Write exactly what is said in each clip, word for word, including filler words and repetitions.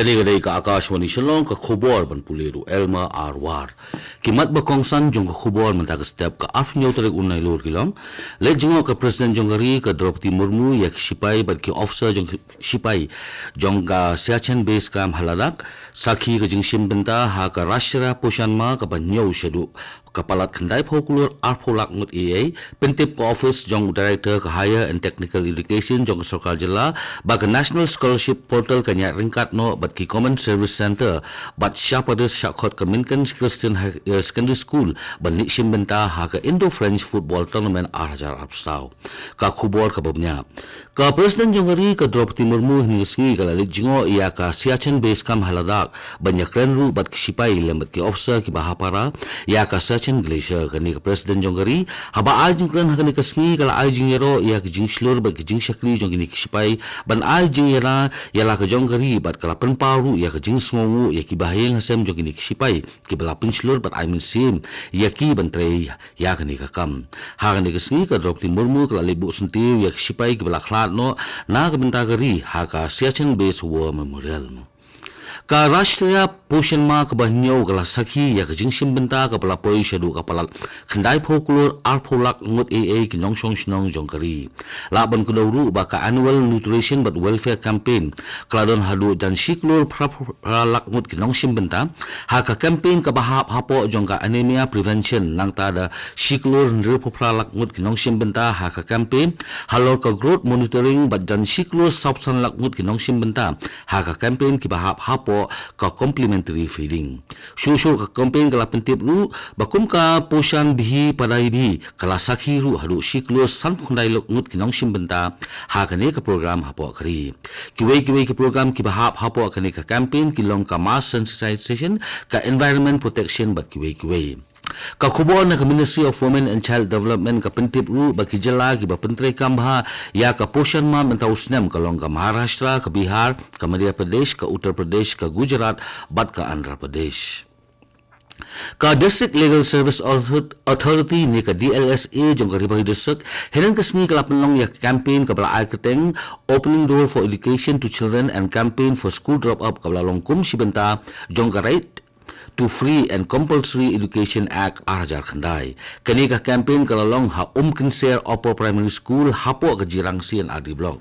Kane ka dei ka Akashvani Shillong, ka khubor ban pule da u Elmer R War. Ki mat ba kongsan jong ka khubor mynta ka step, ka arphew tarik u Nailur ki long. Leit jngoh ka President jong ka ri ka Droupadi Murmu ïa ki sipai bad ki officer jong ki sipai jong ka Siachen Base Camp ha Ladakh. Sakhi ka jingshim bynta ha ka Rashtriya Poshan Maah kaba hynñiew shaduh ka palat khyndaiphew klur arphew lak ngut eiei. Pyntip ka office jong u Director ka Higher and Technical Education jong ka sorkar jylla ba ka National Scholarship Portal kan ïaid ryngkat noh bad ki Common Service Centre bad shaphang shah khot ka Minkan Christian Hi-, eh, Secondary School ban leit shim bynta ha ka Indo-French Football Tournament ar hajar arphew saw. Ka khubor kaba bniah. Ka President jong ka ri ka Droupadi Murmu hynne ka sngi ka la leit jngoh ïa ka Siachen Base Camp ha Ladakh ban ïakren ruh bad ki sipai lem bad ki officer kiba ha para ïa ka Siachen Glacier. Kane ka President jong ka ri haba ai jingkren ha kane ka sngi ka la ai jingïaroh ïa ki jingshlur bad ki jingshakri jong kine ki sipai ban ai jingïada ïa la ka jong ka ri bad ka la pynpaw ruh ïa ka jingsngewnguh ïa kiba ha ïing ha sem jong kine ki sipai kiba la pynshlur bad ai mynsiem ïa ki ban trei ïa kane ka kam. Ha kane ka sngi ka Droupadi Murmu ka la leit buh syntiew ïa ki sipai kiba la khlad noh na ka bynta ka ri ha ka Siachen Base War Memorial. Ka Rashtriya Poshan Maah kaba hynñiew ka la sakhi ïa ka jingshim bynta kaba la poi shaduh ka palat khyndaiphew klur arphew lak ngut eiei ki nongshong shnong jong ka ri. Lah ban kdew ruh ba ka Annual Nutrition bad Welfare Campaign ka la don haduh jan shi klur phra phra lak ngut ki nongshim bynta ha ka campaign kaba hap hapoh jong ka anemia prevention, nangta da shi klur hynriewphew phra lak ngut ki nongshim bynta ha ka campaign halor ka growth monitoring bad jan shi klur sawphew san lak ngut ki nongshim bynta ha ka campaign kiba hap hapoh ka complementary feeding. Shuh shuh ka campaign ka la pyntip ruh ba kum ka Poshan Bhi Padai Bhi ka la sakhi ruh haduh shi klur sanphew khyndai lak ngut ki nongshim bynta ha kane ka program hapoh ka ri. Kiwei kiwei ki program kiba hap hapoh kane ka campaign ki long ka mass sensitization, ka environment protection bad kiwei kiwei. Ka khubor na ka Ministry of Women and Child Development ka pyntip ruh ba ki jylla kiba pyntreikam bha ïa ka Poshan Maah mynta u snem ka long ka Maharashtra, ka Bihar, ka Madhya Pradesh, ka Uttar Pradesh, ka Gujarat bad ka Andhra Pradesh. Ka District Legal Service Author-, Authority ne ka D L S A jong ka Ri Bhoi District hynne ka sngi ka la pynlong ïa ka campaign kaba la ai kyrteng Opening Door for Education to Children and Campaign for School Drop Out kaba la long kum shi bynta jong ka Right to Free and Compulsory Education Act ar hajar khyndai. Kane ka campaign ka la long ha Umkynser Upper Primary School hapoh ka Jirang C and R D Block.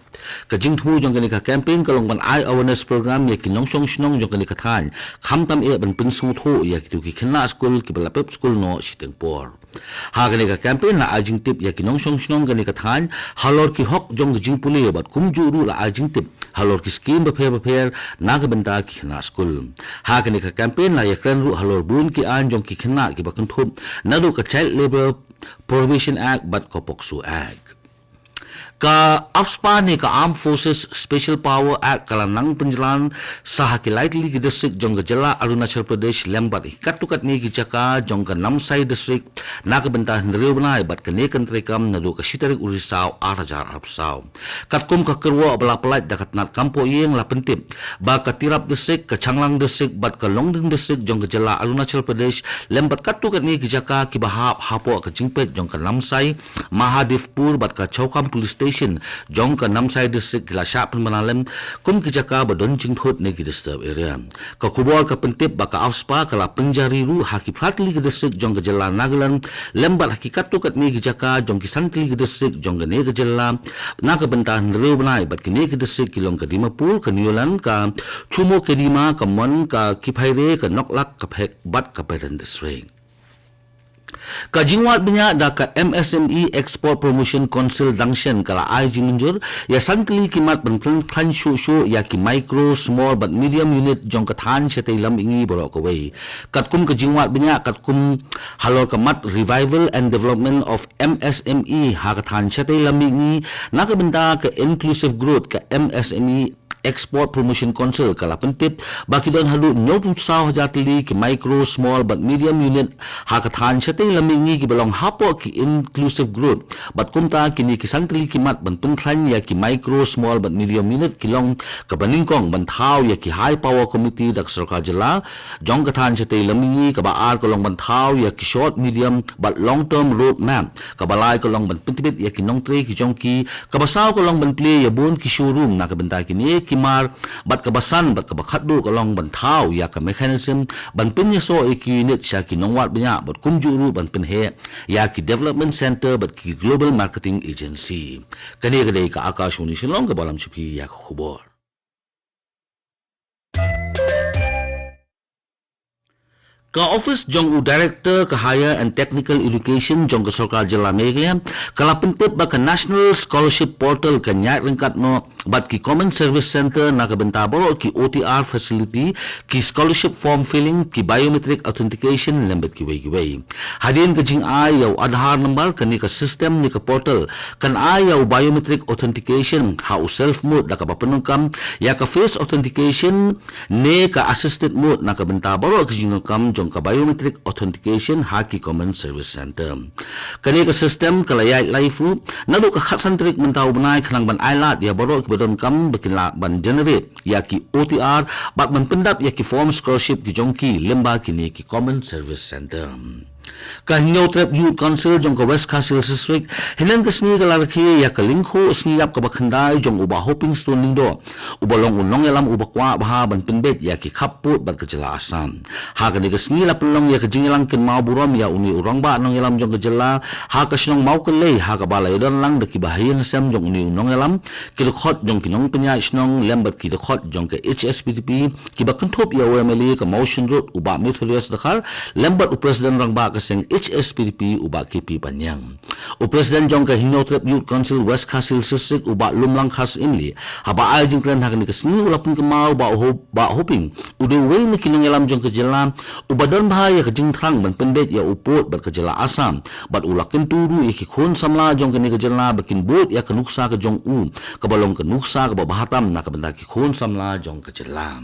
Ka jingthmu jong kane ka campaign ka long ban ai awareness program ïa ki nongshong shnong jong kane ka thaiñ, khamtam eh ban pynsngewthuh ïa kito ki khynnah skul kiba la pep skul noh shiteng por. Ha kane ka campaign la ai jingtip ïa ki nongshong shnong kane ka thaiñ halor ki hok jong ka jingpule bad kumjuh ruh la ai jingtip halor ki skim bapher bapher na ka bynta ki khynnah skul. Ha kane ka campaign la ïakren ruh halor bun ki aiñ jong ki khynnah kiba kynthup naduh ka Child Labour Prohibition Act bad ka POCSO Act. Ka AFSPA ne ka Armed Forces Special Power Act ka la nang pynjlan sa ha ki lai tylli ki district jong ka jylla Arunachal Pradesh lem bad hi katto katne ki jaka jong ka Namsai District na ka bynta hynriew bnai bad kane kan treikam naduh ka shi tarik u Risaw ar hajar arphew saw. Katkum ka kyrwoh ba la pyllait da ka tnad kam poh ïing la pyntip ba ka Tirap District, ka Changlang District bad ka Longding District jong ka jylla Arunachal Pradesh lem bad katto katne ki jaka kiba hap hapoh ka jingpeit jong ka Namsai, Mahadevpur bad ka Chowkham Police Station jong ka Namsai District ki la shah pynbna lem kum ki jaka ba don jingthut ne ki disturb area. Ka khubor ka pyntip ba ka AFSPA ka la pynjari ruh ha ki phra tylli ki district jong ka jylla Nagaland lem bad ha ki katto katne ki jaka jong ki san tylli ki district jong kane ka jylla na ka bynta hynriew bnai bad kine ki district ki long ka Dimapur, ka Newland, ka Chumoukedima, ka Mon, ka Kiphire, ka Noklak, ka Phek bad ka Peren District. Ka jingwad bniah da ka M S M E Export Promotion Council dang shen ka la ai jingmynjur ïa san tylli ki mat ban pynkhlaiñ shuh shuh ïa ki micro, small bad medium unit jong ka thaiñ shatei lam mihngi baroh kawei. Katkum ka jingwad bniah katkum halor ka mat Revival and Development of M S M E ha ka thaiñ shatei lam mihngi na ka bynta ka Inclusive Growth, ka M S M E Export Promotion Council ka la pyntip ba ki don haduh hynñiewphew saw hajar tylli ki micro, small bad medium unit ha ka thaiñ shatei lam mihngi kiba long hapoh ki Inclusive Growth. Bad kumta kine ki san tylli ki mat ban pynkhlaiñ ïa ki micro, small bad medium unit ki long kaba nyngkong ban thaw ïa ki High Power Committee da ka sorkar jylla jong ka thaiñ shatei lam mihngi, kaba ar ka long ban thaw ïa ki Short, Medium bad Long Term Road Map, kaba lai ka long ban pyntbit ïa ki nongtrei ki jong ki, kaba saw ka long ban plie ïa bun ki showroom na ka bynta kine ki mar, bad kaba san, bad kaba khatduh ka long ban thaw ïa ka mechanism ban pynïasoh ïa ki unit sha ki nongwad bniah, bad kumjuh ruh ban pynheh ïa ki development center bad ki global marketing agency. Kane ka dei ka Akashvani Shillong kaba lam sha phi ïa ka khubor. Ka office jong u Director ka Higher and Technical Education jong ka Sorkar Jylla Meghalaya ka la pyntip ba ka National Scholarship Portal kan ïaid ryngkat noh bad ki Common Service Center na ka bynta baroh ki O T R facility, ki scholarship form filling, ki biometric authentication lem bad kiwei kiwei. Hadien ka jingai ïa u Aadhaar number, kane ka system ne ka portal kan ai ïa u biometric authentication ha u self mode, da kaba pyndonkam ïa ka face authentication ne ka assisted mode na ka bynta baroh ka jingdonkam jong ka biometric authentication ha ki Common Service Center. Kane ka system ka la ïaid live ruh naduh ka khatsan tarik mynta u bnai, khnang ban ailad ïa baroh kiba donkam ba kin lah ban generate ïa ki O T R bad ban pyndap ïa ki form scholarship ki jong ki lyngba kine ki Common Service Center. Ka Hynñiewtrep Youth Council jong ka West Khasi Hills District hynne ka sngi ka la rakhe ïa ka lyngkhuh sngi ïap kaba khyndai jong u Bah Hoping Stone Lyngdoh, uba long u nongïalam uba kwah bha ban pynbeit ïa ki khappud bad ka jylla Assam. Ha kane ka sngi la pynlong ïa ka jingïalang kynmaw burom ïa une u rangbah nongïalam jong ka jylla ha ka shnong Mawkyllei, ha kaba la ïadon lang da kiba ha ïing ha sem jong une u nongïalam, ki dkhot jong ki nongpynïaid shnong lem bad ki dkhot jong ka H S P D P, kiba kynthup ïa u M L A ka Mawshynrut u Bah Methodius Dkhar lem bad u President Rangbah ka seng H S P D P u Bah K P Panyang. U President jong ka Hynñiewtrep Youth Council West Khasi Hills District u Bah Lumlang Khar Syiem Lee, haba ai jingkren ha kane ka sngi, u la pynkynmaw ba u Ho-, Bah Hoping u dei uwei na ki nongïalam jong ka jylla uba don bha ïa ka jingthrang ban pynbeit ïa u pud bad ka jylla Assam, bad u la kyntu ruh ïa ki khun samla jong kane ka jylla ba kin bud ïa ka nuksa ka jong u, kaba long ka nuksa kaba bha tam na ka bynta ki khun samla jong ka jylla.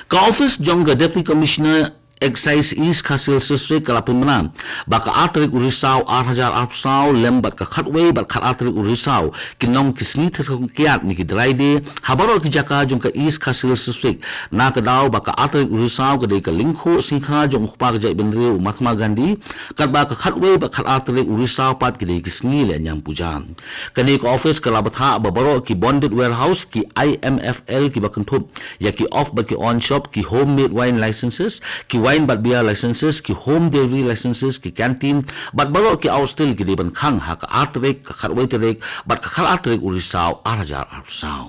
Ka office jong ka Deputy Commissioner Excise East Khasi Hills District ka la pynbna ba ka ar tarik u Risaw ar hajar arphew saw lem bad ka khatwei bad khatar tarik u Risaw kin long ki sngi thyrkhong kiad ne ki dry day ha baroh ki jaka jong ka East Khasi Hills District, na ka daw ba ka ar tarik u Risaw ka dei ka lyngkhuh sngi kha jong u kpa ka jaitbynriew u Mahatma Gandhi, katba ka khatwei bad khatar tarik u Risaw pat ki dei ki sngi lehniam puja. Kane ka office ka la bthah ba baroh ki bonded warehouse, ki I M F L kiba kynthup ïa ki off bad ki on shop, ki homemade wine licenses, ki wine bad beer licenses, ki home delivery licenses, ki canteen bad baroh ki outstill ki dei ban khang ha ka ar tarik, ka khatwei tarik bad ka khatar tarik u Risaw ar hajar arphew saw.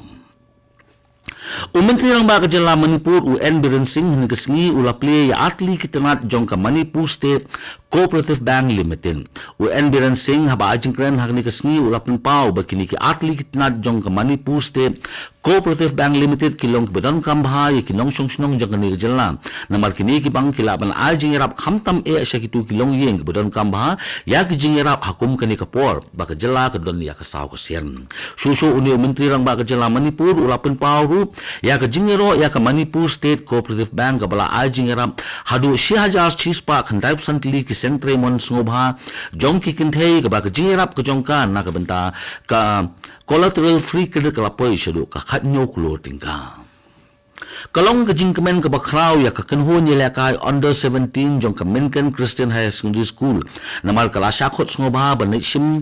U Myntri Rangbah ka jylla Manipur u N Biren Singh hynne ka sngi u la plie ïa artylli ki tnat jong ka Manipur State Cooperative Bank Limited. U N Biren Singh haba ai jingkren ha kane ka sngi u la pynpaw ba kine ki artylli ki tnat jong ka Manipur State Cooperative Bank Limited ki long kiba donkam bha ïa ki nongshong shnong jong kane ka jylla, namar kine ki bank ki lah ban ai jingïarap khamtam eh sha kito ki longïing kiba donkam bha ïa ki jingïarap ha kum kane ka por ba ka jylla ka don ïa ka saw ka sien. Shuh shuh une u Myntri Rangbah ka jylla Manipur u la pynpaw ruh ïa ka jingïaroh ïa ka Manipur State Cooperative Bank kaba la ai jingïarap haduh shi hajar shispah khyndai phew san tylli ki seng trei mon sngewbha jong ki kynthei, kaba ka jingïarap ka jong ka na ka bynta ka collateral free credit ka la poi shaduh ka khathynñiew klur tyngka. Ka long ka jingkmen kaba khraw ïa ka kynhun ïalehkai under seventeen jong ka Mynken Christian Higher Secondary School, namar ka la shah khot sngewbha ban leit shim,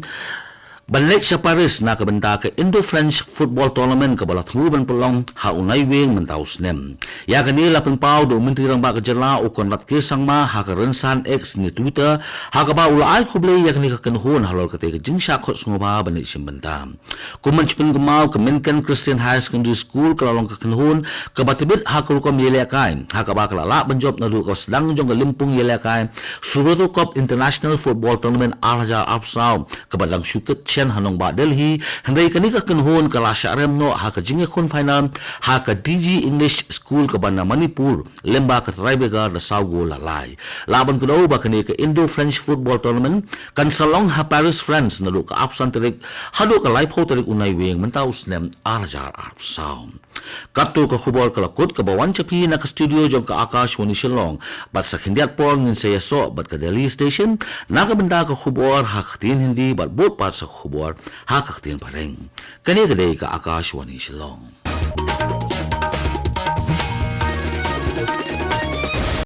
ban leit sha Paris na ka bynta ka Indo-French Football Tournament kaba la thmu ban pynlong ha u Naiwieng mynta u snem. Ïa kane la pynpaw da u Myntri Rangbah ka jylla u Conrad K Sangma ha ka rynsan X ne Twitter, ha kaba u la ai khublei ïa kane ka kynhun halor katei ka jingshah khot sngewbha ban leit shim bynta. Kum ban shu pynkynmaw, ka Mynken Christian Higher Secondary School ka la long ka kynhun kaba tbit ha ka rukom ïalehkai, ha kaba ka la lah ban jop naduh ka sdang jong ka lympung ïalehkai Subroto Cup International Football Tournament ar hajar arphew saw, kaba dang shu kit shen ha nongbah Delhi, hynrei kane ka kynhun ka la shah rem noh ha ka jingïakhun final ha ka D G English School kaba na Manipur, lyngba ka tiebreaker da saw gol la lai. Lah ban kdew ba kane ka Indo-French Football Tournament kan sa long ha Paris, France, naduh ka arphew san tarik haduh ka laiphew tarik u Naiwieng mynta u snem ar hajar arphew saw. Katto ka khubor ka la kut kaba wan sha phi na ka studio jong ka Akashvani Shillong, bad sa khyndiat por ngin sa ïasoh bad ka Delhi Station na ka bynta ka khubor ha ka ktien Hindi bad bud pat sa ka khubor ha ka ktien Phareng. Kane ka dei ka Akashvani Shillong.